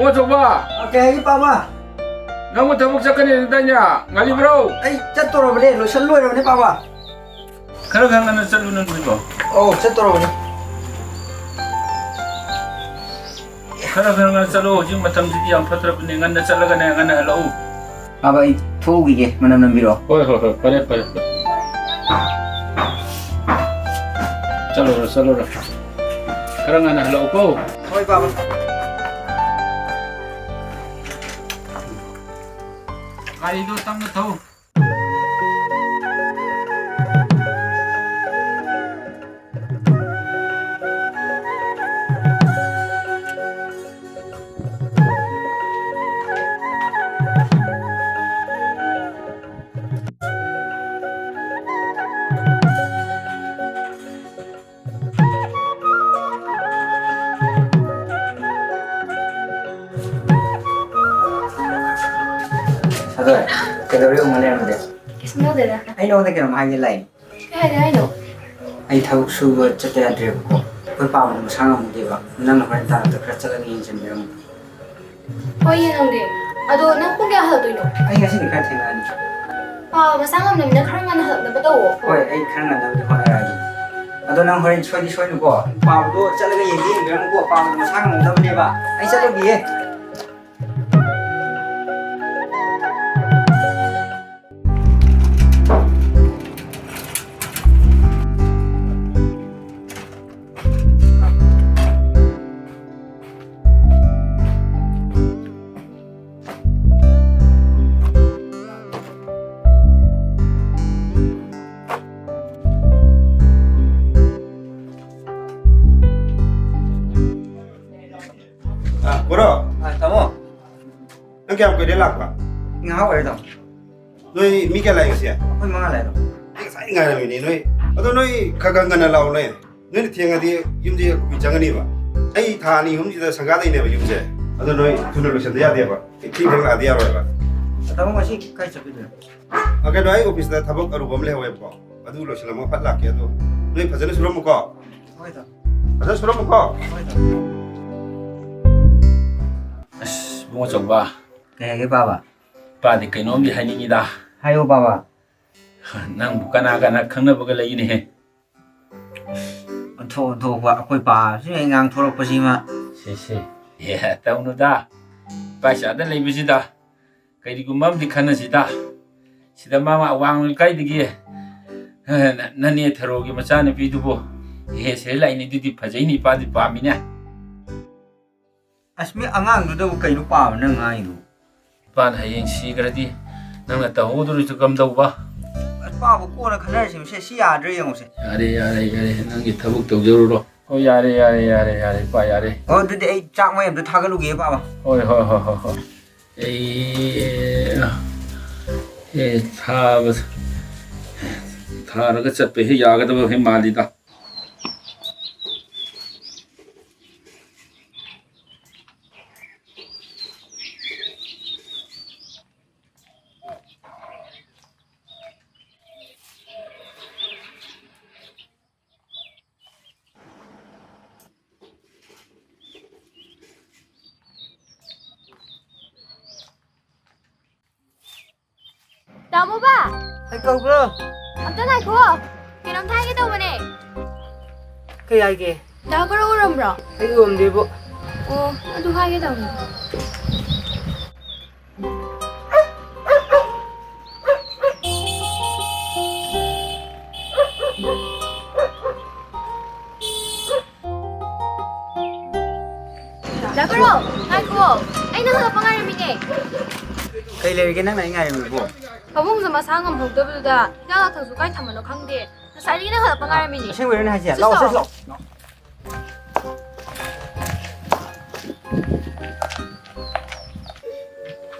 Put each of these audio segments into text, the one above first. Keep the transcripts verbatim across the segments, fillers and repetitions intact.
ꯑꯣ, ꯑꯆꯧꯕ! ꯑ, ꯀꯩ ꯍꯥꯏꯒꯦ, ꯄꯥꯕ? ꯅꯪꯕꯨ ꯊꯕꯛ ꯆꯠꯀꯅꯤ ꯍꯥꯏꯗꯥꯏꯅꯦ? ꯉꯜꯂꯤꯕ꯭ꯔꯣ? ꯑꯩ ꯆꯠꯇꯣꯔꯕꯅꯦ, ꯂꯣꯏꯁꯜ ꯂꯣꯏꯔꯕꯅꯦ, ꯄꯥꯕ꯫ ꯈꯔ ꯈꯔ ꯉꯟꯅ ꯆꯠꯂꯨ, ꯅꯪꯕꯣ꯫ ꯑꯧ, ꯆꯠꯇꯣꯔꯕꯅꯦ꯫ ꯈꯔ ꯈꯔ ꯉꯟꯅ ꯆꯠꯂꯣ, ꯍꯧꯖꯤꯛ ꯃꯇꯝꯁꯤꯗꯤ ꯌꯥꯝ ꯐꯠꯇ꯭ꯔꯕꯅꯦ, ꯉꯟꯅ ꯆꯠꯂꯒꯅꯦ, ꯉꯟꯅ ꯍꯜꯂꯛꯎ꯫ ꯄꯥꯕ, ꯑꯩ ꯊꯣꯛꯎꯈꯤꯒꯦ, ꯃꯅꯝ ꯅꯝꯕꯤꯔꯛꯑꯣ꯫ ꯍꯣꯏ, ꯍꯣꯏ, ꯍꯣꯏ, ꯐꯔꯦ, ꯐꯔꯦ, ꯐꯔꯦ꯫ ꯆꯠꯂꯨꯔꯣ, ꯆꯠꯂꯨꯔꯣ꯫ ꯈꯔ ꯉꯟꯅ ꯍꯜꯂꯛꯎꯀꯣ꯫ ꯍꯣꯏ, ꯄꯥꯕ꯫ ꯒꯥꯔꯤꯗꯣ ꯇꯞꯅ ꯊꯧ꯫ ꯑꯗꯣ, ꯀꯩꯗꯧꯔꯤ ꯎꯃ ꯂꯩꯔꯝꯃꯗꯤ? ꯀꯩꯁꯨꯝ ꯇꯧꯗꯦꯗ꯫ ꯑꯩ ꯅꯉꯣꯟꯗ ꯀꯩꯅꯣꯝ ꯍꯥꯏꯒꯦ ꯂꯥꯛꯏ꯫ ꯀꯩ ꯍꯥꯏꯒꯦ ꯍꯥꯏꯅꯣ? ꯑꯩ ꯊꯕꯛ ꯁꯨꯕ ꯆꯠꯇ ꯌꯥꯗ꯭ꯔꯦꯕꯀꯣ꯫ ꯑꯩꯈꯣꯏ ꯄꯥꯕꯗꯣ ꯃꯁꯥ ꯉꯝꯃꯨꯗꯦꯕ꯫ ꯅꯪꯅ ꯍꯣꯔꯦꯟ ꯇꯥꯂꯛꯇ ꯈꯔ ꯆꯠꯂꯒ ꯌꯦꯡꯁꯤꯟꯕꯤꯔꯝꯃꯣ꯫ ꯍꯣꯏ, ꯌꯦꯡꯉꯝꯒꯦ꯫ ꯑꯗꯣ ꯅꯪ ꯄꯨꯡ ꯀꯌꯥ ꯍꯜꯂꯛꯇꯣꯏꯅꯣ? ꯑꯩ ꯉꯁꯤꯗꯤ ꯈꯔ ꯊꯦꯡꯂꯛꯑꯅꯤ꯫ ꯄꯥꯕ ꯃꯁꯥ ꯉꯝꯗꯕꯅꯤꯅ ꯈꯔ ꯉꯟꯅ ꯍꯜꯂꯛꯅꯕ ꯇꯧꯋꯣ꯫ ꯍꯣꯏ, ꯑꯩ ꯈꯔ ꯉꯟꯅꯕꯨꯗꯤ ꯍꯣꯠꯅꯔꯛꯑꯒꯦ꯫ ꯑꯗꯣ ꯅꯪ ꯍꯣꯔꯦꯟ ꯁꯣꯏꯗꯤ ꯁꯣꯏꯅꯨꯀꯣ꯫ ꯄꯥꯕꯗꯣ ꯆꯠꯂꯒ ꯌꯦꯡꯗꯤ ꯌꯦꯡꯕꯤꯔꯝꯃꯨꯀꯣ꯫ ꯄꯥꯕꯗꯣ ꯃꯁꯥ ꯉꯝꯃꯛꯇꯕꯅꯦꯕ꯫ ꯑꯩ ꯆꯠꯂꯨꯈꯤꯒꯦ꯫ ꯑ, ꯕꯣꯔꯣ꯫ ꯑ, ꯇꯥꯃꯣ꯫ ꯅꯪ ꯀꯌꯥꯝ ꯀꯨꯏꯔꯦ ꯂꯥꯛꯄ? ꯉꯥꯏꯍꯥꯛ ꯑꯣꯏꯔꯦ, ꯇꯥꯃꯣ꯫ ꯅꯣꯏ ꯃꯤ ꯀꯌꯥ ꯂꯥꯛꯏ ꯉꯁꯤ? ꯑꯩꯈꯣꯏ ꯃꯉꯥ ꯂꯥꯛꯑꯦ, ꯇꯥꯃꯣ꯫ ꯑꯩ ꯉꯁꯥꯏ ꯉꯥꯏꯔꯝꯃꯤꯅꯦ ꯅꯣꯏ꯫ ꯑꯗꯣ ꯅꯣꯏ ꯈꯔ ꯈꯔ ꯉꯟꯅ ꯂꯥꯛꯑꯣꯅꯦ꯫ ꯅꯣꯏꯅ ꯊꯦꯡꯉꯗꯤ ꯌꯨꯝꯁꯦ ꯀꯨꯏ ꯆꯪꯒꯅꯤꯕ꯫ ꯑꯩ ꯊꯥ ꯑꯅꯤ ꯑꯍꯨꯝꯁꯤꯗ ꯁꯪꯒꯥꯗꯣꯏꯅꯦꯕ ꯌꯨꯝꯁꯦ꯫ ꯑꯗꯣ ꯅꯣꯏ ꯊꯨꯅ ꯂꯣꯏꯁꯟꯗ ꯌꯥꯗꯦꯕ꯫ ꯊꯦꯡ ꯊꯦꯡ ꯂꯥꯛꯑꯗꯤ ꯌꯥꯔꯣꯏꯕ꯫ ꯇꯥꯃꯣ, ꯉꯁꯤ ꯀꯥꯏ ꯆꯠꯄꯤꯗꯣꯏꯅꯣ? ꯑ, ꯀꯩꯅꯣ, ꯑꯩ ꯑꯣꯐꯤꯁꯇ ꯊꯕꯛ ꯑꯔꯨꯕ ꯑꯃ ꯂꯩꯍꯧꯋꯦꯕꯀꯣ꯫ ꯑꯗꯨ ꯂꯣꯏꯁꯤꯜꯂꯝꯃꯒ ꯐꯠ ꯂꯥꯛꯀꯦ꯫ ꯑꯗꯣ ꯅꯣꯏ ꯐꯖꯅ ꯁꯨꯔꯝꯃꯨꯀꯣ꯫ ꯍꯣꯏ, ꯇꯥꯃꯣ꯫ ꯐꯖꯅ ꯁꯨꯔꯝꯃꯨꯀꯣ꯫ ꯍꯣꯏ, ꯇꯥꯃꯣ꯫ ꯏꯕꯨꯡ ꯑꯆꯧꯕ꯫ ꯀꯩ ꯍꯥꯏꯒꯦ ꯄꯥꯕ? ꯏꯄꯥꯗꯤ ꯀꯩꯅꯣꯝꯗꯤ ꯍꯥꯏꯅꯤꯡꯉꯤꯗ꯫ ꯍꯥꯏꯌꯣ ꯄꯥꯕ꯫ ꯅꯪꯕꯨ ꯀꯅꯥ ꯀꯅꯥ ꯈꯪꯅꯕꯒ ꯂꯩꯒꯦꯅꯦꯍꯦ? ꯑꯣꯟꯊꯣꯛ ꯑꯣꯟꯊꯣꯛꯄ ꯑꯩꯈꯣꯏ ꯄꯥꯁꯤ ꯍꯦꯛ ꯉꯥꯡꯊꯣꯔꯛꯄꯁꯤꯃ꯫ ꯁꯦ, ꯁꯦ꯫ ꯑꯦ, ꯇꯧꯅꯨꯗ꯫ ꯏꯄꯥ ꯏꯆꯥꯗ ꯂꯩꯕꯁꯤꯗ ꯀꯔꯤꯒꯨꯝꯕ ꯑꯃꯗꯤ ꯈꯟꯅꯁꯤꯗ꯫ ꯁꯤꯗ ꯃꯥ ꯑꯋꯥꯡ ꯂꯩꯀꯥꯏꯗꯒꯤ, ꯑ, ꯅ-, ꯅꯅꯦ ꯊꯔꯣꯒꯤ ꯃꯆꯥꯅꯨꯄꯤꯗꯨꯕꯨ, ꯑꯦ, ꯁꯤꯗ ꯂꯥꯛꯏꯅꯦ, ꯑꯗꯨꯗꯤ ꯐꯖꯩꯅꯦ, ꯏꯄꯥꯗꯤ ꯄꯥꯝꯃꯤꯅꯦ꯫ ꯑꯁ, ꯃꯤ ꯑꯉꯥꯡꯗꯨꯗꯕꯨ ꯀꯩꯅꯣ ꯄꯥꯕ ꯅꯪ ꯉꯥꯡꯉꯤꯗꯨ? ꯏꯄꯥꯅ ꯍꯌꯦꯡ ꯁꯤꯈ꯭ꯔꯗꯤ ꯅꯪꯅ ꯇꯧꯍꯧꯗꯣꯔꯤꯁꯨ ꯀꯝꯗꯧꯕ? ꯑꯁ, ꯄꯥꯕ ꯀꯣꯟꯅ ꯈꯟꯅꯔꯁꯤ, ꯃꯁꯦ ꯁꯤ ꯌꯥꯗ꯭ꯔꯦ ꯌꯦꯡꯉꯨꯁꯦ꯫ ꯌꯥꯔꯦ, ꯌꯥꯔꯦ, ꯌꯥꯔꯦ, ꯅꯪꯒꯤ ꯊꯕꯛ ꯇꯧꯖꯔꯨꯔꯣ꯫ ꯍꯣꯏ, ꯌꯥꯔꯦ, ꯌꯥꯔꯦ, ꯌꯥꯔꯦ, ꯌꯥꯔꯦ, ꯏꯄꯥ, ꯌꯥꯔꯦ꯫ ꯑꯣ, ꯑꯗꯨꯗꯤ ꯑꯩ ꯆꯥꯛ ꯃꯩ ꯑꯝꯇ ꯊꯥꯒꯠꯂꯨꯒꯦ, ꯄꯥꯕ꯫ ꯍꯣꯏ, ꯍꯣꯏ, ꯍꯣꯏ, ꯍꯣꯏ, ꯍꯣꯏ꯫ ꯑꯩ, ꯑꯦ, ꯊꯥꯕ, ꯊꯥꯔꯒ ꯆꯠꯄ ꯍꯦꯛ ꯌꯥꯒꯗꯕ ꯍꯦꯛ ꯃꯥꯜꯂꯤꯗ꯫ ꯇꯥꯃꯣꯕ! ꯑꯩ ꯀꯧꯕ꯭ꯔꯣ? ꯑꯝꯇ ꯉꯥꯏꯈꯣ꯫ ꯀꯩꯅꯣꯝꯇ ꯍꯥꯏꯒꯦ ꯇꯧꯕꯅꯦ꯫ ꯀꯩ ꯍꯥꯏꯒꯦ? ꯗꯥ ꯒꯣꯔꯣ ꯎꯔꯝꯕ꯭ꯔꯣ? ꯑꯩ ꯎꯔꯝꯗꯦꯕꯣ꯫ ꯑꯣ, ꯑꯗꯨ ꯍꯥꯏꯒꯦ ꯇꯧꯕꯅꯦ꯫ ꯗꯥ ꯒꯣꯔꯣ, ꯉꯥꯏꯈꯨꯑꯣ꯫ ꯑꯩ ꯅꯪ ꯍꯜꯂꯛꯄ ꯉꯥꯏꯔꯝꯃꯤꯅꯦ꯫ ꯀꯩ ꯂꯩꯔꯒꯦ ꯅꯪꯅ ꯑꯩ ꯉꯥꯏꯔꯝꯃꯤꯕꯣ? ꯄꯥꯕꯨꯡꯁꯨ ꯃꯁꯥ ꯉꯝꯍꯧꯗꯕꯗꯨꯗ ꯍꯤꯗꯥꯛ ꯂꯥꯡꯊꯛꯁꯨ ꯀꯥꯏ ꯊꯝꯕꯅꯣ ꯈꯪꯗꯦ꯫ ꯉꯁꯥꯏꯗꯒꯤ ꯅꯪ ꯍꯜꯂꯛꯄ ꯉꯥꯏꯔꯝꯃꯤꯅꯦ꯫ ꯑꯁꯦꯡꯕꯩꯔꯣ ꯅꯪ ꯍꯥꯏꯁꯦ? ꯁꯤ ꯂꯥꯛꯑꯣ, ꯁꯤ ꯂꯥꯛꯑꯣ꯫ ꯂꯥꯛꯑꯣ꯫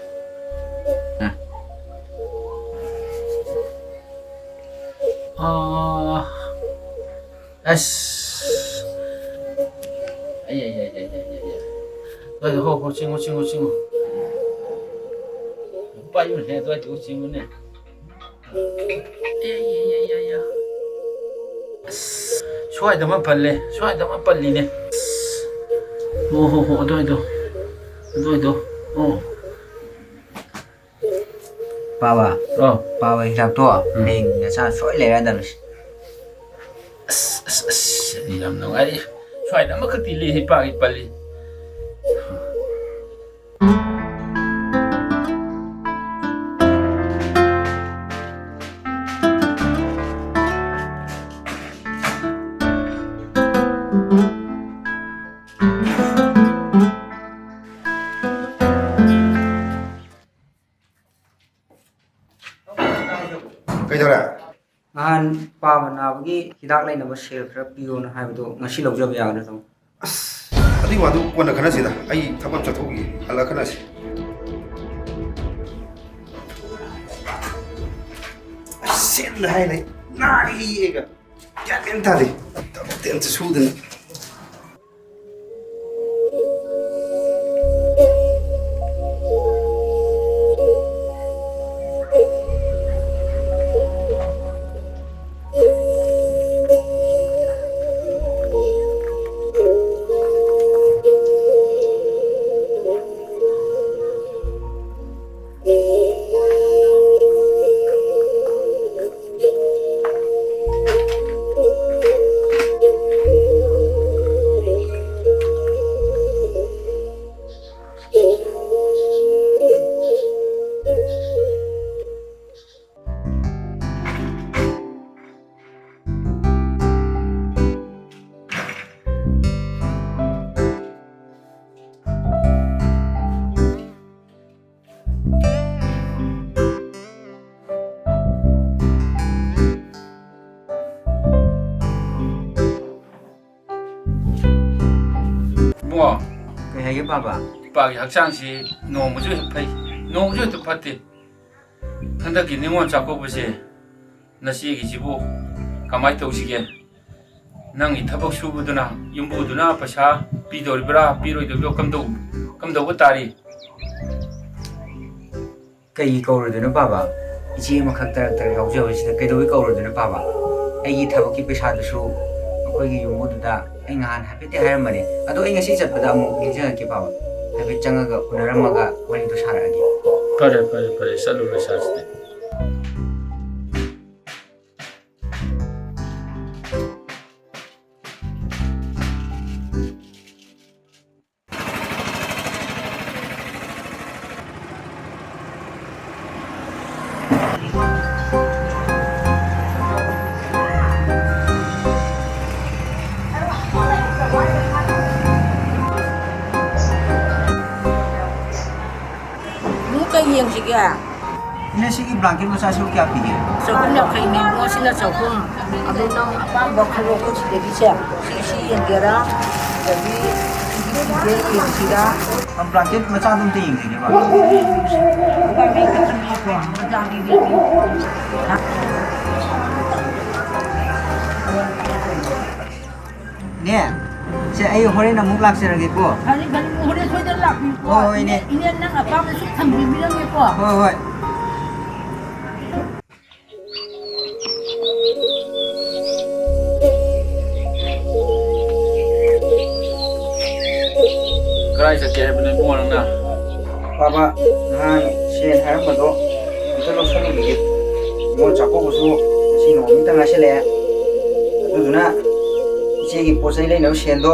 ꯑꯥ꯫ ꯑꯁ꯫ ꯑꯩ, ꯑꯩ, ꯑꯩ꯫ ꯍꯣꯏ, ꯍꯣ, ꯍꯣ, ꯆꯤꯡꯉꯨ, ꯆꯤꯡꯉꯨ, ꯆꯤꯡꯉꯨ꯫ ꯄꯥꯏꯌꯨꯅꯦ, ꯑꯗꯨꯋꯥꯏꯗ ꯆꯤꯡꯉꯨꯅꯦ꯫ ꯑꯦ, ꯑꯦ, ꯑꯦ, ꯑꯦ, ꯑꯦ꯫ ꯑꯁ, ꯁ꯭ꯋꯥꯏꯗ ꯑꯃ ꯄꯜꯂꯦ, ꯁ꯭ꯋꯥꯏꯗ ꯑꯃ ꯄꯜꯂꯤꯅꯦ꯫ ꯑꯁ꯫ ꯍꯣ, ꯍꯣ, ꯍꯣ, ꯑꯗꯨꯋꯥꯏꯗꯣ, ꯑꯗꯨꯋꯥꯏꯗꯣ꯫ ꯎꯝ꯫ ꯄꯥꯕ꯫ ꯑꯣ꯫ ꯄꯥꯕ ꯍꯤꯗꯥꯛꯇꯣ ꯎꯝ꯫ ꯍꯌꯦꯡ ꯅꯆꯥ ꯁꯣꯏ ꯂꯩꯔꯗꯕꯅꯤ꯫ ꯑꯁ, ꯑꯁ, ꯑꯁ, ꯑꯩ ꯌꯥꯝ ꯅꯨꯡꯉꯥꯏꯔꯤ꯫ ꯁ꯭ꯋꯥꯏꯗ ꯑꯃꯈꯛꯇꯤ ꯂꯦꯛꯏ, ꯄꯥꯛꯏ ꯄꯜꯂꯤ꯫ ꯀꯩꯗꯧꯔꯦ? ꯅꯍꯥꯟ ꯄꯥꯕ ꯅꯥꯕꯒꯤ ꯍꯤꯗꯥꯛ ꯂꯩꯅꯕ ꯁꯦꯜ ꯈꯔ ꯄꯤꯌꯣꯅ ꯍꯥꯏꯕꯗꯣ ꯉꯁꯤ ꯂꯧꯖꯕ ꯌꯥꯒꯗ꯭ꯔꯣ, ꯇꯥꯃꯣ? ꯑꯁ, ꯑꯗꯨꯒꯤ ꯋꯥꯗꯨ ꯀꯣꯟꯅ ꯈꯟꯅꯁꯤꯗ꯫ ꯑꯩ ꯊꯕꯛ ꯆꯠꯊꯣꯛꯈꯤꯒꯦ, ꯍꯜꯂꯛꯑ ꯈꯟꯅꯁꯤ꯫ ꯑꯁ, ꯁꯦꯟꯗ ꯍꯥꯏ ꯂꯩ꯫ ꯅꯥꯔꯤ ꯑꯩꯒ꯫ ꯒ꯭ꯌꯥꯟ ꯃꯦꯟ ꯇꯥꯗꯦ꯫ ꯊꯕꯛꯇꯤ ꯑꯝꯇ ꯁꯨꯗꯅ꯫ ꯏꯕꯨꯡꯉꯣ, ꯀꯩ ꯍꯥꯏꯒꯦ ꯄꯥꯕ? ꯏꯄꯥꯒꯤ ꯍꯛꯆꯥꯡꯁꯤ ꯅꯣꯡꯃꯁꯨ ꯍꯦꯛ ꯐꯩ, ꯅꯣꯡꯃꯁꯨ ꯍꯦꯛꯇ ꯐꯠꯇꯦ꯫ ꯍꯟꯗꯛꯀꯤ ꯅꯤꯉꯣꯜ ꯆꯥꯛꯀꯧꯕꯁꯦ ꯅꯆꯦꯒꯤꯁꯤꯕꯨ ꯀꯃꯥꯏꯅ ꯇꯧꯁꯤꯒꯦ? ꯅꯪꯒꯤ ꯊꯕꯛ ꯁꯨꯕꯗꯨꯅ, ꯌꯨꯝꯕꯨꯗꯨꯅ ꯄꯩꯁꯥ ꯄꯤꯗꯧꯔꯤꯕ꯭ꯔꯥ, ꯄꯤꯔꯣꯏꯗꯧꯔꯤꯕ꯭ꯔꯥ, ꯀꯝꯗꯧ-, ꯀꯝꯗꯧꯕ ꯇꯥꯔꯤ? ꯀꯩꯒꯤ ꯀꯧꯔꯣꯏꯗꯣꯏꯅꯣ ꯄꯥꯕ? ꯏꯆꯦ ꯑꯃꯈꯛ ꯇꯔꯛ ꯇꯔꯛ ꯌꯥꯎꯖꯕꯁꯤꯗ ꯀꯩꯗꯧꯕꯩ ꯀꯧꯔꯣꯏꯗꯣꯏꯅꯣ ꯄꯥꯕ? ꯑꯩꯒꯤ ꯊꯕꯛꯀꯤ ꯄꯩꯁꯥꯗꯨꯁꯨ ꯑꯩꯈꯣꯏꯒꯤ ꯌꯨꯝꯕꯨꯗꯨꯗ ꯑꯩ ꯅꯍꯥꯟ ꯍꯥꯏꯐꯦꯠꯇꯤ ꯍꯥꯏꯔꯝꯕꯅꯦ, ꯑꯗꯣ ꯑꯩ ꯉꯁꯤ ꯆꯠꯄꯗ ꯑꯃꯨꯛ ꯅꯤꯡꯁꯤꯡꯉꯛꯀꯦ ꯄꯥꯕ꯫ ꯍꯥꯏꯐꯦꯠ ꯆꯪꯉꯒ ꯎꯅꯔꯝꯃꯒ ꯋꯥꯔꯤꯗꯣ ꯁꯥꯔꯛꯑꯒꯦ꯫ ꯐꯔꯦ, ꯐꯔꯦ, ꯐꯔꯦ, ꯆꯠꯂꯨꯔꯣ ꯁꯥꯔꯁꯤꯗꯤ꯫ ꯅꯨꯡ ꯀꯩ ꯌꯦꯡꯁꯤꯒꯦ? ꯏꯅꯦ, ꯁꯤꯒꯤ blanket ꯃꯆꯥꯁꯤꯕꯨ ꯀꯌꯥ ꯄꯤꯒꯦ? ꯆꯍꯨꯝ ꯌꯥꯡꯈꯩꯅꯦ, ꯃꯣꯁꯤꯅ ꯆꯍꯨꯝ꯫ ꯑꯗꯨ ꯅꯪ ꯑꯄꯥꯝꯕ ꯈꯜꯂꯣ, ꯑꯩꯈꯣꯏ ꯁꯤꯗꯒꯤꯁꯦ꯫ ꯁꯤ, ꯁꯤ ꯌꯦꯡꯒꯦꯔꯥ? ꯑꯗꯒꯤ ꯁꯤꯒꯤ ꯐꯤꯁꯦ ꯌꯦꯡꯁꯤꯔꯥ? ꯑ, blanket ꯃꯆꯥꯗꯣ ꯑꯝꯇ ꯌꯦꯡꯖꯒꯦꯕ꯫ ꯅꯦ, ꯁꯦ, ꯑꯩ ꯍꯣꯔꯦꯟ ꯑꯃꯨꯛ ꯂꯥꯛꯆꯔꯒꯦꯀꯣ꯫ ꯐꯅꯤ, ꯐꯅꯤ, ꯍꯣꯔꯦꯟ ꯁꯣꯏꯗꯅ ꯂꯥꯛꯄꯤꯌꯨꯀꯣ꯫ ꯍꯣꯏ, ꯍꯣꯏ, ꯏꯅꯦ꯫ ꯏꯅꯦ, ꯏꯅꯦ, ꯅꯪ ꯑꯄꯥꯝꯕ ꯁꯨꯝ ꯊꯝꯕꯤꯔꯝꯒꯦꯀꯣ꯫ ꯍꯣꯏ, ꯍꯣꯏ꯫ ꯀꯗꯥꯏ ꯆꯠꯀꯦ ꯍꯥꯏꯕꯅꯣ ꯏꯕꯨꯡꯉꯣ ꯅꯪꯅ? ꯄꯥꯕ, ꯅꯍꯥꯟ ꯁꯦꯟ ꯍꯥꯏꯔꯝꯕꯗꯣ ꯑꯝꯇ ꯂꯧꯁꯜꯂꯨꯈꯤꯒꯦ꯫ ꯅꯤꯉꯣꯜ ꯆꯥꯛꯀꯧꯕꯁꯨ ꯉꯁꯤ ꯅꯣꯡꯃ ꯈꯛꯇ ꯉꯥꯏꯁꯜꯂꯛꯑꯦ꯫ ꯑꯗꯨꯗꯨꯅ ꯏꯆꯦꯒꯤ ꯄꯣꯠ ꯆꯩ ꯂꯩꯅꯕ ꯁꯦꯟꯗꯣ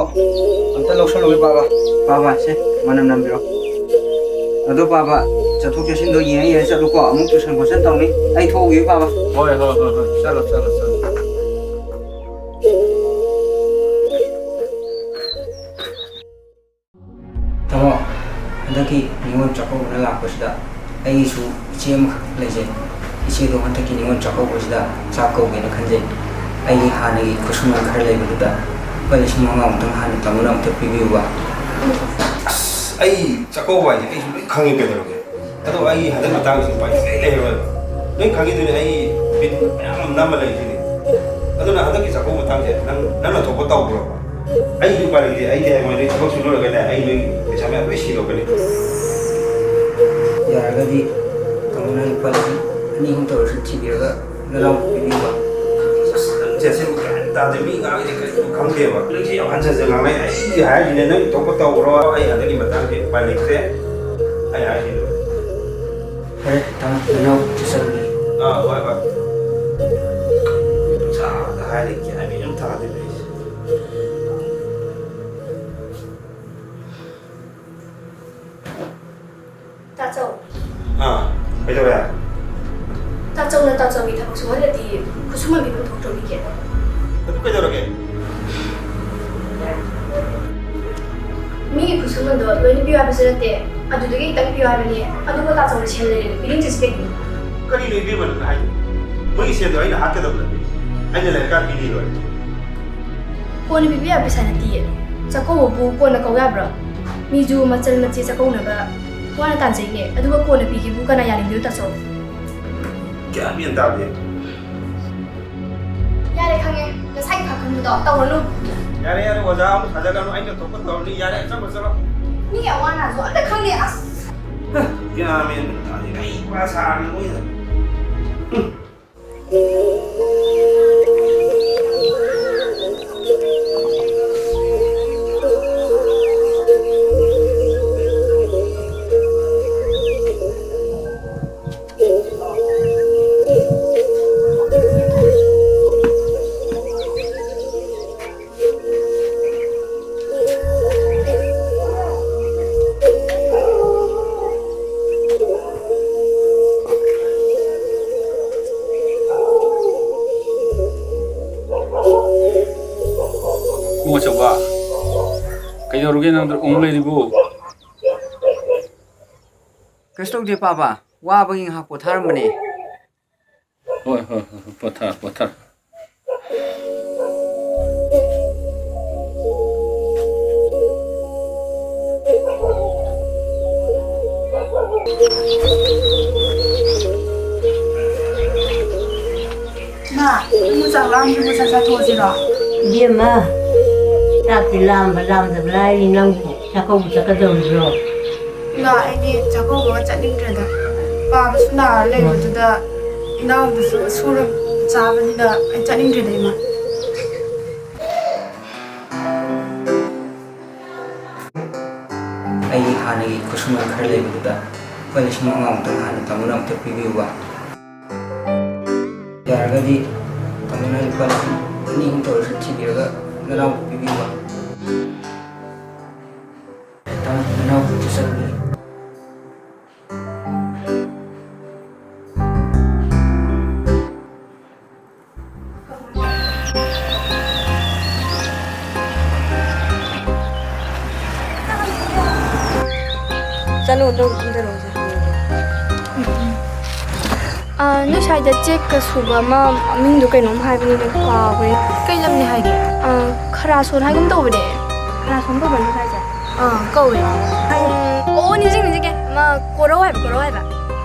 ꯑꯝꯇ ꯂꯧꯁꯜꯂꯨꯒꯦ ꯄꯥꯕ꯫ ꯄꯥꯕ, ꯁꯦ, ꯃꯅꯝ ꯅꯝꯕꯤꯔꯣ꯫ ꯑꯗꯣ ꯄꯥꯕ, ꯆꯠꯊꯣꯛ ꯆꯠꯁꯤꯟꯗꯣ ꯌꯦꯡꯉ ꯌꯦꯡꯉ ꯆꯠꯂꯨꯀꯣ꯫ ꯑꯃꯨꯛ tuition ꯈꯣꯠꯁꯟ ꯇꯧꯅꯤ꯫ ꯑꯩ ꯊꯣꯛꯎꯈꯤꯒꯦ ꯄꯥꯕ꯫ ꯍꯣꯏ, ꯍꯣꯏ, ꯍꯣꯏ, ꯍꯣꯏ꯫ ꯆꯠꯂꯣ, ꯆꯠꯂꯣ, ꯆꯠꯂꯣ꯫ ꯇꯥꯃꯣ, ꯍꯟꯗꯛꯀꯤ ꯅꯤꯉꯣꯜ ꯆꯥꯛꯀꯧꯕꯅ ꯂꯥꯛꯄꯁꯤꯗ ꯑꯩꯒꯤꯁꯨ ꯏꯆꯦ ꯑꯃꯈꯛ ꯂꯩꯖꯩ꯫ ꯏꯆꯦꯗꯣ ꯍꯟꯗꯛꯀꯤ ꯅꯤꯉꯣꯜ ꯆꯥꯛꯀꯧꯕꯁꯤꯗ ꯆꯥꯛ ꯀꯧꯒꯦꯅ ꯈꯟꯖꯩ꯫ ꯑꯩꯒꯤ ꯍꯥꯟꯅꯒꯤ ꯈꯨꯠꯁꯨꯃꯟ ꯈꯔ ꯂꯩꯕꯗꯨꯗ ꯂꯨꯄꯥ ꯂꯤꯁꯤꯡ ꯃꯉꯥꯃꯨꯛꯇꯪ ꯍꯥꯟꯅ ꯇꯥꯃꯣꯅ ꯑꯝꯇ ꯄꯤꯕꯤꯌꯨꯕ꯫ ꯑꯁ, ꯑꯩ ꯆꯥꯛꯀꯧꯕ ꯍꯥꯏꯁꯦ ꯑꯩꯁꯨ ꯂꯣꯏ ꯈꯪꯉꯤ ꯀꯩꯗꯧꯔꯒꯦ꯫ ꯑꯗꯣ ꯑꯩ ꯍꯟꯗꯛ ꯃꯇꯥꯡꯁꯤ ꯎꯄꯥꯏ ꯁꯨꯡꯂꯩ ꯂꯩꯔꯔꯣꯏꯕ꯫ ꯅꯣꯏ ꯈꯪꯉꯤꯗꯨꯅꯤ, ꯑꯩ ꯕꯤꯠ ꯃꯌꯥꯝ ꯑꯃ ꯅꯝꯃ ꯂꯩꯔꯤꯁꯤꯅꯤ꯫ ꯑꯗꯨꯅ ꯍꯟꯗꯛꯀꯤ ꯆꯥꯛꯀꯧꯕ ꯃꯇꯥꯡꯁꯦ ꯅꯪ, ꯅꯪꯅ ꯊꯣꯛꯄ ꯇꯧꯈ꯭ꯔꯣꯕ꯫ ꯑꯩꯗꯤ ꯎꯄꯥꯏ ꯂꯩꯇꯦ꯫ ꯑꯩꯗꯤ ꯍꯌꯦꯡꯋꯥꯏ ꯅꯣꯏ ꯊꯕꯛ ꯁꯨ ꯂꯣꯏꯔꯒꯅꯦ, ꯑꯩ ꯅꯣꯏ ꯄꯩꯁꯥ ꯃꯌꯥꯝ ꯂꯣꯏ ꯁꯤꯗꯣꯛꯀꯅꯤ꯫ ꯌꯥꯔꯒꯗꯤ ꯇꯥꯃꯣꯅ ꯂꯨꯄꯥ ꯂꯤꯁꯤꯡ ꯑꯅꯤ ꯑꯍꯨꯝ ꯇꯧꯔꯁꯨ ꯊꯤꯕꯤꯔꯒ ꯅꯅꯥꯎ ꯄꯤꯕꯤꯌꯨꯕ꯫ ꯑꯁ, ꯅꯪꯁꯦ ꯑꯁꯦꯡꯕ ꯀꯥꯏꯅ ꯇꯥꯗꯦ, ꯃꯤ ꯉꯥꯡꯉꯤꯁꯦ ꯀꯔꯤꯅꯣ ꯈꯪꯗꯦꯕ꯫ ꯅꯪꯁꯦ ꯌꯥꯝ ꯍꯟꯖꯟ ꯍꯟꯖꯟ ꯉꯥꯡꯅꯩ꯫ ꯑꯩꯗꯤ ꯍꯥꯏꯔꯤꯁꯤꯅꯦ, ꯅꯪ ꯊꯣꯛꯄ ꯇꯧꯈ꯭ꯔꯣ, ꯑꯩ ꯍꯟꯗꯛꯀꯤ ꯃꯇꯥꯡꯗꯤ ꯎꯄꯥꯏ ꯂꯩꯇ꯭ꯔꯦ꯫ ꯑꯩ ꯍꯥꯏꯔꯤꯁꯤꯅꯦ꯫ ꯐꯔꯦ, ꯇꯥꯃꯣ, ꯅꯅꯥꯎ ꯆꯠꯆꯔꯒꯦ꯫ ꯑꯥ, ꯍꯣꯏ, ꯍꯣꯏ꯫ ꯁꯥꯗ ꯍꯥꯏꯔꯤ, ꯒ꯭ꯌꯥꯟ ꯃꯦꯟ ꯑꯃ ꯇꯥꯗꯦ ꯇꯧꯔꯤꯁꯦ꯫ ꯇꯥꯆꯧ꯫ ꯑꯥ, ꯀꯩꯗꯧꯔꯦ? ꯇꯥꯆꯧꯅ ꯇꯥꯆꯧꯒꯤ ꯊꯕꯛ ꯁꯨꯍꯜꯂꯗꯤ ꯈꯨꯠꯁꯨꯃꯟ ꯄꯤꯐꯝ ꯊꯣꯛꯇ꯭ꯔꯣ ꯃꯤꯒꯤ? ꯑꯗꯨ ꯀꯩꯗꯧꯔꯒꯦ? ꯃꯤꯒꯤ ꯈꯨꯠꯁꯨꯃꯟꯗꯣ ꯂꯣꯏꯅ ꯄꯤꯌꯨ ꯍꯥꯏꯕꯁꯨ ꯅꯠꯇꯦ, ꯑꯗꯨꯗꯒꯤ ꯈꯤꯇꯪ ꯄꯤꯌꯨ ꯍꯥꯏꯕꯅꯦ, ꯑꯗꯨꯒ ꯇꯥꯆꯧꯅ ꯁꯦꯜ ꯂꯩꯔꯦꯅ ꯄꯤꯅꯤꯡꯗ꯭ꯔꯤꯁꯤ ꯀꯩꯒꯤꯅꯣ? ꯀꯔꯤꯅꯣ ꯏꯕꯦꯝꯃ ꯅꯪꯅ ꯍꯥꯏꯗꯣ? ꯃꯣꯏꯒꯤ ꯁꯦꯜꯗꯣ ꯑꯩꯅ ꯍꯥꯠꯀꯗꯕ ꯅꯠꯇꯦ, ꯑꯩꯅ ꯂꯩꯔꯀꯥꯟꯗ ꯄꯤꯅꯤ ꯂꯣꯏꯔꯦ꯫ ꯀꯣꯟꯅ ꯄꯤꯕ ꯌꯥꯕ ꯄꯩꯁꯥ ꯅꯠꯇꯤꯌꯦ꯫ ꯆꯥꯛꯀꯧꯕꯕꯨ ꯀꯣꯟꯅ ꯀꯧ ꯌꯥꯕ꯭ꯔꯣ? ꯃꯤꯁꯨ ꯃꯆꯜ ꯃꯆꯦ ꯆꯥꯛꯀꯧꯅꯕ ꯋꯥꯅ ꯇꯥꯟꯖꯩꯅꯦ, ꯑꯗꯨꯒ ꯀꯣꯟꯅ ꯄꯤꯒꯦꯕꯨ ꯀꯅꯥ ꯌꯥꯅꯤꯡꯗꯣꯏꯅꯣ, ꯇꯥꯆꯧ? ꯒ꯭ꯌꯥꯟ ꯃꯦꯟ ꯇꯥꯗꯦ꯫ ꯌꯥꯔꯦ, ꯈꯪꯉꯦ꯫ ꯅꯁꯥꯒꯤ ꯈꯪꯈꯟꯕꯗꯣ ꯇꯧꯔꯅꯨ꯫ ꯌꯥꯔꯦ, ꯌꯥꯔꯦ, ꯑꯣꯖꯥ ꯑꯃꯨꯛ ꯁꯥꯖꯜꯂꯅꯨ꯫ ꯑꯩꯅ ꯊꯣꯛꯄ ꯇꯧꯔꯅꯤ꯫ ꯌꯥꯔꯦ, ꯑꯆꯝꯕ ꯆꯠꯂꯣ꯫ ꯃꯤ ꯑꯋꯥ ꯑꯅꯥꯁꯨ ꯑꯝꯇ ꯈꯪꯗꯦ, ꯑꯁ꯫ ꯍ, ꯒ꯭ꯌꯥꯟ ꯃꯦꯟ ꯇꯥꯗꯦ꯫ ꯑꯩ ꯄꯨꯔꯥ ꯁꯥꯔꯅꯤ ꯃꯣꯏꯅ꯫ ꯍꯨꯝ꯫ ꯏꯕꯨꯡꯉꯣ ꯆꯧꯕ, ꯀꯩꯗꯧꯔꯒꯦ ꯅꯪꯗꯣ ꯎꯪ ꯂꯩꯔꯤꯕꯨ? ꯀꯩꯁꯨ ꯇꯧꯗꯦ ꯄꯥꯕ, ꯋꯥꯕꯒꯤ ꯉꯥꯏꯍꯥꯛ ꯄꯣꯊꯥꯔꯝꯕꯅꯦ꯫ ꯍꯣꯏ, ꯍꯣꯏ, ꯍꯣꯏ, ꯍꯣꯏ, ꯄꯣꯊꯥ, ꯄꯣꯊꯥ꯫ ꯃꯥ, ꯅꯪꯕꯨ ꯆꯥꯛ ꯂꯥꯝꯗ꯭ꯔꯤꯕꯣ? ꯆꯥꯛ ꯆꯥꯊꯣꯛꯑꯁꯤꯔꯣ? ꯏꯕꯦꯝꯃ, ꯆꯥꯛꯇꯤ ꯂꯥꯝꯕ ꯂꯥꯝꯗꯕ ꯂꯥꯏꯔꯤ, ꯅꯪꯕꯨ ꯆꯥꯛꯀꯧꯕ ꯆꯠꯀꯗꯧꯔꯤꯕ꯭ꯔꯣ? ꯏꯃꯥ, ꯑꯩꯗꯤ ꯆꯥꯛꯀꯧꯕꯒ ꯆꯠꯅꯤꯡꯗ꯭ꯔꯦꯗ꯫ ꯄꯥꯕꯁꯨ ꯅꯥꯔ ꯂꯩꯕꯗꯨꯗ, ꯏꯅꯥꯎꯗꯨꯁꯨ ꯁꯨꯔ ꯆꯥꯕꯅꯤꯅ ꯑꯩ ꯆꯠꯅꯤꯡꯗ꯭ꯔꯦꯗ, ꯏꯃꯥ꯫ ꯑꯩꯒꯤ ꯈꯨꯠꯁꯨꯃꯟ ꯈꯔ ꯂꯩꯕꯗꯨꯗ ꯂꯨꯄꯥ ꯂꯤꯁꯤꯡ ꯃꯉꯥꯃꯨꯛꯇ ꯉꯍꯥꯟ ꯇꯥꯃꯣꯅ ꯑꯝꯇ ꯄꯤꯕꯤꯌꯨꯕ꯫ ꯌꯥꯔꯒꯗꯤ ꯇꯥꯃꯣꯅ ꯂꯨꯄꯥ ꯂꯤꯁꯤꯡ ꯑꯅꯤ ꯑꯍꯨꯝ ꯇꯧꯔꯁꯨ ꯊꯤꯕꯤꯔꯒ ꯅꯅꯥꯎ ꯄꯤꯕꯤꯌꯨꯕ꯫ ꯇꯥꯃꯣ, ꯅꯅꯥꯎ ꯆꯠꯂꯨꯅꯤ꯫ ꯆꯠꯂꯣ, ꯑꯗꯨꯝ ꯀꯨꯝꯊꯔꯛꯑꯣꯁꯦ꯫ ꯑꯥ, ꯅꯣꯏ ꯁ꯭ꯋꯥꯏꯗ ꯆꯦꯛꯀ ꯁꯨꯕ ꯑꯃ ꯃꯃꯤꯡꯗꯣ ꯀꯩꯅꯣꯝ ꯍꯥꯏꯕꯅꯤꯅꯦ, ꯀꯥꯎꯒ꯭ꯔꯦ꯫ ꯀꯩ ꯂꯝꯅꯦ ꯍꯥꯏꯒꯦ? ꯑꯥ, ꯈꯔꯥꯁꯣꯟ ꯍꯥꯏꯒꯨꯝ ꯇꯧꯕꯅꯦ꯫ ꯈꯔꯥꯁꯣꯟ ꯀꯧꯕ꯭ꯔꯥ ꯅꯣꯏ ꯁ꯭ꯋꯥꯏꯁꯦ? ꯑꯥ, ꯀꯧꯋꯦ꯫ ꯎꯝ, ꯑꯣ, ꯅꯤꯡꯁꯤꯡꯉꯦ, ꯅꯤꯡꯁꯤꯡꯉꯦ꯫ ꯑꯃ ꯀꯣꯔꯧ ꯍꯥꯏꯕ, ꯀꯣꯔꯧ ꯍꯥꯏꯕ꯫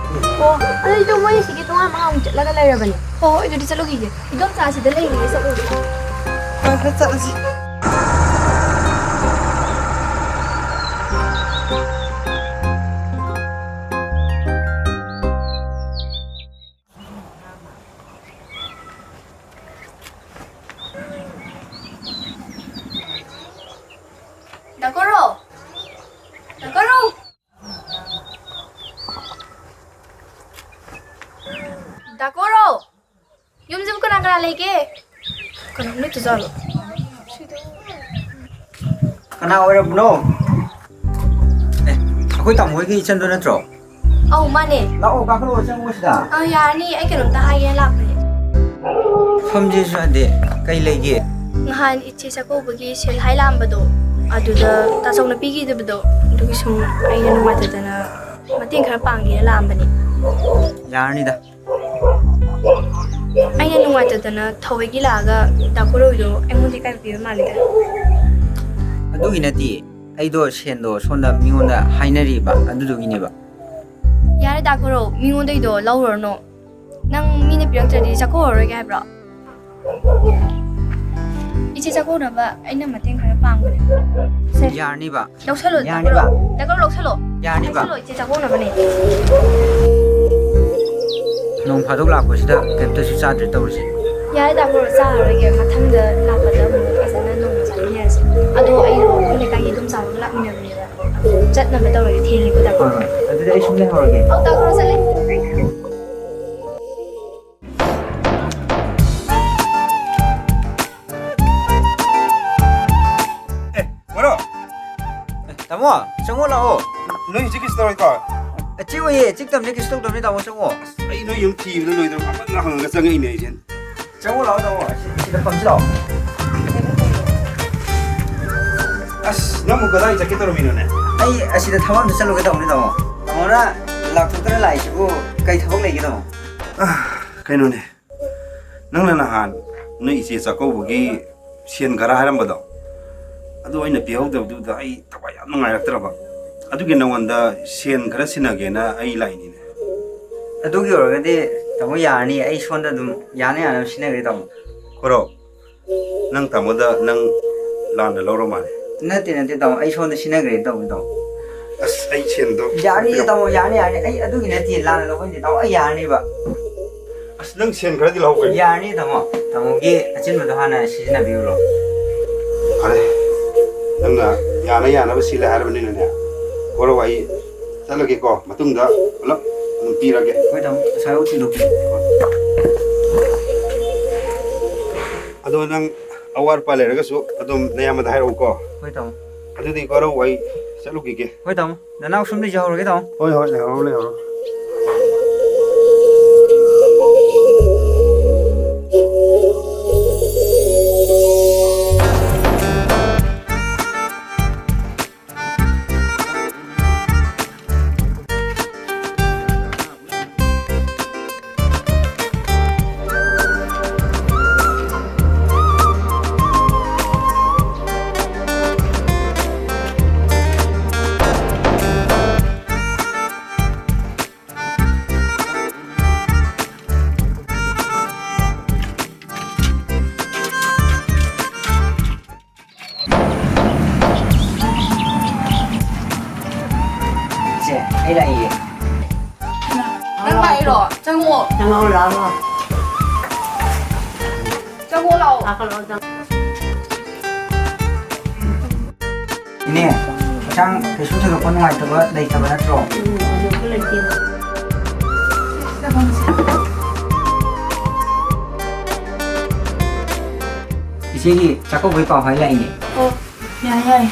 ꯑꯣ, ꯑꯗꯨꯗꯤ ꯃꯣꯏ ꯁꯤꯒꯤ ꯇꯣꯉꯥꯟ ꯃꯉꯥꯃꯨꯛ ꯆꯠꯂꯒ ꯂꯩꯔꯕꯅꯦ꯫ ꯍꯣꯏ, ꯍꯣꯏ, ꯑꯗꯨꯗꯤ ꯆꯠꯂꯨꯈꯤꯒꯦ꯫ ꯏꯗꯣꯝꯆꯥ ꯑꯁꯤꯗ ꯂꯩꯔꯤꯌꯦ, ꯆꯠꯂꯨꯈꯤꯒꯦ꯫ ꯍꯣꯏ, ꯍꯣꯏ, ꯆꯠꯂꯁꯤ꯫ ꯗꯥ ꯀꯣꯔꯧ! ꯗꯥ ꯀꯣꯔꯧ! ꯗꯥ ꯀꯣꯔꯧ! ꯌꯨꯝꯁꯤꯕꯨ ꯀꯅꯥ ꯀꯅꯥ ꯂꯩꯒꯦ? ꯀꯅꯥꯝ ꯂꯩꯇꯖꯥꯠꯂꯣ? ꯀꯅꯥ ꯑꯣꯏꯔꯕꯅꯣ? ꯑꯦ, ꯑꯩꯈꯣꯏ ꯇꯥꯃꯣ ꯍꯣꯏꯒꯤ ꯏꯆꯟꯗꯣ ꯅꯠꯇ꯭ꯔꯣ? ꯑꯧ, ꯃꯥꯅꯦ꯫ ꯂꯥꯛꯑꯣ, ꯀꯥꯈꯠꯂꯛꯑꯣ, ꯆꯪꯉꯣ ꯁꯤꯗ꯫ ꯑꯥ, ꯌꯥꯔꯅꯤ, ꯑꯩ ꯀꯩꯅꯣꯝꯇ ꯍꯥꯏꯒꯦꯅ ꯂꯥꯛꯄꯅꯦ꯫ ꯐꯝꯁꯤꯁꯨ ꯌꯥꯗꯦ, ꯀꯩ ꯂꯩꯒꯦ? ꯅꯍꯥꯟ ꯏꯆꯦ ꯆꯥꯛꯀꯧꯕꯒꯤ ꯁꯦꯜ ꯍꯥꯏ ꯂꯥꯛꯑꯝꯕꯗꯣ, ꯑꯗꯨꯗ ꯇꯥꯆꯧꯅ ꯄꯤꯈꯤꯗꯕꯗꯣ, ꯑꯗꯨꯒꯤ ꯁꯨꯝ ꯑꯩꯅ ꯅꯨꯡꯉꯥꯏꯇꯗꯅ ꯃꯇꯦꯡ ꯈꯔ ꯄꯥꯡꯒꯦꯅ ꯂꯥꯛꯑꯝꯕꯅꯦ꯫ ꯌꯥꯔꯅꯤꯗ꯫ ꯑꯩꯅ ꯅꯨꯡꯉꯥꯏꯇꯗꯅ ꯊꯧꯋꯥꯏꯒꯤ ꯂꯥꯛꯑꯒ ꯗꯥ ꯀꯣꯔꯧꯗꯣ ꯑꯩꯉꯣꯟꯗ ꯏꯀꯥꯏꯕ ꯄꯤꯕ ꯃꯥꯜꯂꯤꯗ꯫ ꯑꯗꯨꯒꯤ ꯅꯠꯇꯦ, ꯑꯩꯗꯣ ꯁꯦꯟꯗꯣ ꯁꯣꯝꯗ ꯃꯤꯉꯣꯟꯗ ꯍꯥꯏꯅꯔꯤꯕ, ꯑꯗꯨꯗꯨꯒꯤꯅꯦꯕ꯫ ꯌꯥꯔꯦ ꯗꯥ ꯀꯣꯔꯧ, ꯃꯤꯉꯣꯟꯗꯩꯗꯣ ꯂꯧꯔꯨꯔꯅꯨ꯫ ꯅꯪ ꯃꯤꯅ ꯄꯤꯔꯛꯇ꯭ꯔꯗꯤ ꯆꯥꯛꯀꯧꯔꯔꯣꯏꯒꯦ ꯍꯥꯏꯕ꯭ꯔꯣ? ꯏꯆꯦ ꯆꯥꯛꯀꯧꯅꯕ ꯑꯩꯅ ꯃꯇꯦꯡ ꯈꯔ ꯄꯥꯡꯕꯅꯦ꯫ ꯁꯦ꯫ ꯌꯥꯔꯅꯤꯕ꯫ ꯂꯧꯁꯜꯂꯣ, ꯌꯥꯔꯅꯤꯕ꯫ ꯗꯥ ꯀꯣꯔꯧ, ꯗꯥ ꯀꯣꯔꯧ, ꯂꯧꯁꯜꯂꯣ꯫ ꯌꯥꯔꯅꯤꯕ꯫ ꯂꯧꯁꯜꯂꯣ, ꯏꯆꯦ ꯆꯥꯛꯀꯧꯅꯕꯅꯦ꯫ ꯅꯣꯡ ꯐꯥꯗꯣꯛ ꯂꯥꯛꯄꯁꯤꯗ ꯀꯩꯝꯇꯁꯨ ꯆꯥꯗ꯭ꯔꯦ ꯇꯧꯔꯤꯁꯦ꯫ ꯌꯥꯔꯦ, ꯗꯥ ꯀꯣꯔꯧ, ꯆꯥꯔꯔꯣꯏꯒꯦ꯫ ꯃꯊꯪꯗ ꯂꯥꯛꯄꯗ ꯑꯃꯨꯛ ꯐꯖꯅ ꯅꯣꯡꯃ ꯆꯥꯃꯤꯟꯅꯔꯁꯦ꯫ ꯑꯗꯣ ꯑꯩꯗꯣ ꯑꯩꯈꯣꯏ ꯂꯩꯀꯥꯏꯒꯤ ꯏꯗꯣꯝꯆꯥꯗꯨꯒ ꯂꯥꯛꯃꯤꯟꯅꯕꯅꯦꯕ꯫ ꯑꯗꯣ ꯆꯠꯅꯕ ꯇꯧꯔꯒꯦ, ꯊꯦꯡꯉꯦꯀꯣ, ꯇꯥꯃꯣ꯫ ꯍꯣꯏ, ꯍꯣꯏ꯫ ꯑꯗꯨꯗꯤ ꯑꯩ ꯁꯨꯝ ꯂꯩꯍꯧꯔꯒꯦ꯫ ꯑꯧ, ꯇꯥꯃꯣ, ꯆꯠꯂꯦ꯫ ꯑꯦ, ꯕꯣꯔꯣ꯫ ꯑꯦ, ꯇꯥꯃꯣ, ꯆꯪꯉꯣ ꯂꯥꯛꯑꯣ꯫ ꯅꯣꯏ ꯍꯧꯖꯤꯛ ꯀꯩꯁꯨ ꯇꯧꯔꯣꯏꯀꯣ? ꯑꯦ, ꯆꯤꯛ ꯑꯣꯏꯌꯦ, ꯆꯤꯛꯇꯕꯅꯤ, ꯀꯩꯁꯨ ꯇꯧꯗꯕꯅꯤ, ꯇꯥꯃꯣ, ꯆꯪꯉꯣ꯫ ꯑꯁ, ꯑꯩ ꯅꯣꯏ ꯌꯨꯝ ꯊꯤꯕꯗ ꯂꯣꯏꯗ꯭ꯔꯕ ꯉꯥꯃꯟꯗꯅ ꯍꯪꯉꯒ ꯆꯪꯉꯛꯏꯅꯦ ꯑꯩꯁꯦ꯫ ꯆꯪꯉꯣ ꯂꯥꯛꯑꯣ, ꯇꯥꯃꯣ꯫ ꯁꯤ-, ꯁꯤꯗ ꯐꯝꯁꯤ ꯂꯥꯛꯑꯣ꯫ ꯑꯁ, ꯅꯪꯕꯨ ꯀꯗꯥꯏ ꯆꯠꯀꯦ ꯇꯧꯔꯝꯃꯤꯅꯣꯅꯦ? ꯑꯩ ꯑꯁꯤꯗ ꯊꯕꯛ ꯑꯝꯇ ꯆꯠꯂꯨꯒꯦ ꯇꯧꯕꯅꯤ, ꯇꯥꯃꯣ꯫ ꯇꯥꯃꯣꯅ ꯂꯥꯛꯊꯣꯛꯇꯅ ꯂꯥꯛꯏꯁꯤꯕꯨ ꯀꯩ ꯊꯕꯛ ꯂꯩꯒꯦ, ꯇꯥꯃꯣ? ꯑ, ꯀꯩꯅꯣꯅꯦ, ꯅꯪꯅ ꯅꯍꯥꯟ ꯅꯣꯏ ꯏꯆꯦ ꯆꯥꯛꯀꯧꯕꯒꯤ ꯁꯦꯟ ꯈꯔ ꯍꯥꯏꯔꯝꯕꯗꯣ, ꯑꯗꯨ ꯑꯩꯅ ꯄꯤꯍꯧꯗꯕꯗꯨꯗ ꯑꯩ ꯊꯋꯥꯏ ꯌꯥꯝ ꯅꯨꯡꯉꯥꯏꯔꯛꯇ꯭ꯔꯕ꯫ ꯑꯗꯨꯒꯤ ꯅꯉꯣꯟꯗ ꯁꯦꯟ ꯈꯔ ꯁꯤꯟꯅꯒꯦꯅ ꯑꯩ ꯂꯥꯛꯏꯅꯤꯅꯦ꯫ ꯑꯗꯨꯒꯤ ꯑꯣꯏꯔꯒꯗꯤ, ꯇꯥꯃꯣ, ꯌꯥꯔꯅꯤ꯫ ꯑꯩ ꯁꯣꯝꯗ ꯑꯗꯨꯝ ꯌꯥꯅ ꯌꯥꯅꯕ ꯁꯤꯟꯅꯈ꯭ꯔꯦ, ꯇꯥꯃꯣ꯫ ꯈꯣꯔꯣ, ꯅꯪ ꯇꯥꯃꯣꯗ ꯅꯪ ꯂꯥꯟꯅ ꯂꯧꯔ ꯃꯥꯜꯂꯦ꯫ ꯅꯠꯇꯦ, ꯅꯠꯇꯦ, ꯇꯥꯃꯣ꯫ ꯑꯩ ꯁꯣꯝꯗ ꯁꯤꯟꯅꯈ꯭ꯔꯦ ꯇꯧꯕꯅꯤ, ꯇꯥꯃꯣ꯫ ꯑꯁ, ꯑꯩ ꯁꯦꯟꯗꯣ ꯌꯥꯅꯤ, ꯇꯥꯃꯣ, ꯌꯥꯅꯤ, ꯌꯥꯅꯤ꯫ ꯑꯩ ꯑꯗꯨꯒꯤ ꯅꯠꯇꯦ, ꯂꯥꯟꯅ ꯂꯧꯕ ꯅꯠꯇꯦ, ꯇꯥꯃꯣ꯫ ꯑꯩ ꯌꯥꯔꯅꯤꯕ꯫ ꯑꯁ, ꯅꯪ ꯁꯦꯟ ꯈꯔꯗꯤ ꯂꯧꯍꯧ ꯀꯩꯅꯣ꯫ ꯌꯥꯔꯅꯤ, ꯇꯥꯃꯣ꯫ ꯇꯥꯃꯣꯒꯤ ꯑꯆꯤꯟꯕꯗꯣ ꯍꯥꯟꯅ ꯁꯤꯖꯤꯟꯅꯕꯤꯔꯨꯔꯣ꯫ ꯐꯔꯦ, ꯅꯪꯅ ꯌꯥꯅ ꯌꯥꯅꯕ ꯁꯤꯜꯂꯦ ꯍꯥꯏꯔꯕꯅꯤꯅꯅꯦ, ꯈꯣꯔꯣ, ꯑꯩ ꯆꯠꯂꯒꯦꯀꯣ꯫ ꯃꯇꯨꯡꯗ ꯄꯨꯂꯞ ꯑꯗꯨꯝ ꯄꯤꯔꯒꯦ꯫ ꯍꯣꯏ, ꯇꯥꯃꯣ꯫ ꯄꯩꯁꯥ ꯌꯥꯎ ꯊꯤꯟꯗꯣꯛꯄꯤꯔꯣ꯫ ꯑꯗꯣ ꯅꯪ ꯑꯋꯥꯠ ꯑꯄꯥ ꯂꯩꯔꯒꯁꯨ ꯑꯗꯨꯝ ꯅꯌꯥꯝꯕꯗ ꯍꯥꯏꯔꯛꯎꯀꯣ꯫ ꯍꯣꯏ, ꯇꯥꯃꯣ꯫ ꯑꯗꯨꯗꯤ ꯋꯥꯔꯧ, ꯑꯩ ꯆꯠꯂꯨꯈꯤꯒꯦ꯫ ꯍꯣꯏ, ꯇꯥꯃꯣ꯫ ꯅꯅꯥꯎ ꯁꯨꯝ ꯂꯩꯖꯍꯧꯔꯒꯦ, ꯇꯥꯃꯣ꯫ ꯍꯣꯏ, ꯍꯣꯏ, ꯂꯩꯍꯧꯔꯣ, ꯂꯩꯍꯧꯔꯣ꯫ ꯁꯦ, ꯑꯩ ꯂꯥꯛꯏꯌꯦ꯫ ꯅꯪ ꯂꯥꯛꯏꯔꯣ? ꯆꯪꯉꯛꯑꯣ꯫ ꯆꯪꯉꯛꯑꯣ, ꯂꯥꯛꯑꯣ꯫ ꯆꯪꯉꯛꯑꯣ, ꯂꯥꯛꯑꯣ꯫ ꯂꯥꯛꯀꯅꯣ, ꯆꯪ- ꯏꯅꯦ, ꯍꯛꯆꯥꯡ ꯀꯩꯁꯨ ꯊꯣꯏꯗꯣꯛꯄ ꯅꯨꯡꯉꯥꯏꯇꯕ ꯂꯩꯇꯕ ꯅꯠꯇ꯭ꯔꯣ? ꯎꯝ, ꯊꯣꯏꯗꯣꯛꯄ ꯂꯩꯇꯦ꯫ ꯏꯆꯦꯒꯤ ꯆꯥꯛꯀꯧꯕꯒꯤ ꯄꯥꯎ ꯍꯥꯏ ꯂꯥꯛꯏꯅꯦ꯫ ꯑꯣ, ꯌꯥꯏ, ꯌꯥꯏ꯫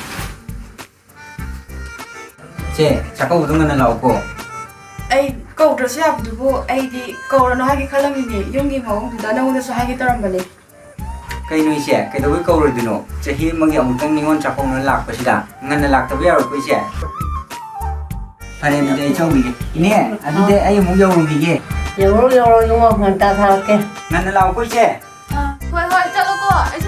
ꯏꯆꯦ, ꯆꯥꯛꯀꯧꯕꯗꯣ ꯉꯟꯅ ꯂꯥꯛꯎꯀꯣ꯫ ꯑꯩ ꯀꯧꯗ꯭ꯔꯁꯨ ꯌꯥꯕꯗꯨꯕꯨ, ꯑꯩꯗꯤ ꯀꯧꯔꯅꯨ ꯍꯥꯏꯒꯦ ꯈꯜꯂꯝꯃꯤꯅꯦ꯫ ꯌꯨꯝꯒꯤ ꯃꯑꯣꯡꯗꯨꯗ ꯅꯉꯣꯟꯗꯁꯨ ꯍꯥꯏꯒꯦ ꯇꯧꯔꯝꯕꯅꯦ꯫ ꯀꯩꯅꯣ ꯏꯆꯦ, ꯀꯩꯗꯧꯕꯩ ꯀꯧꯔꯣꯏꯗꯣꯏꯅꯣ? ꯆꯍꯤ ꯑꯃꯒꯤ ꯑꯃꯨꯛꯇꯪ ꯅꯤꯉꯣꯜ ꯆꯥꯛꯀꯧꯅ ꯂꯥꯛꯄꯁꯤꯗ ꯉꯟꯅ ꯂꯥꯛꯇꯕ ꯌꯥꯔꯣꯏꯀꯣ ꯏꯆꯦ꯫ ꯐꯔꯦ, ꯑꯗꯨꯗꯤ ꯑꯩ ꯆꯧꯈꯤꯒꯦ꯫ ꯏꯅꯦ, ꯑꯗꯨꯗꯤ ꯑꯩ ꯑꯃꯨꯛ ꯌꯧꯔꯨꯈꯤꯒꯦ꯫ ꯌꯧꯔꯣ, ꯌꯧꯔꯣ, ꯏꯕꯨꯡꯉꯣ, ꯉꯟꯇꯥ ꯊꯥꯔꯛꯀꯦ꯫ ꯉꯟꯅ ꯂꯥꯛꯎꯀꯣ ꯏꯆꯦ꯫ ꯍꯣꯏ, ꯍꯣꯏ, ꯆꯠꯂꯣꯀꯣ꯫ ꯑꯩꯁꯨ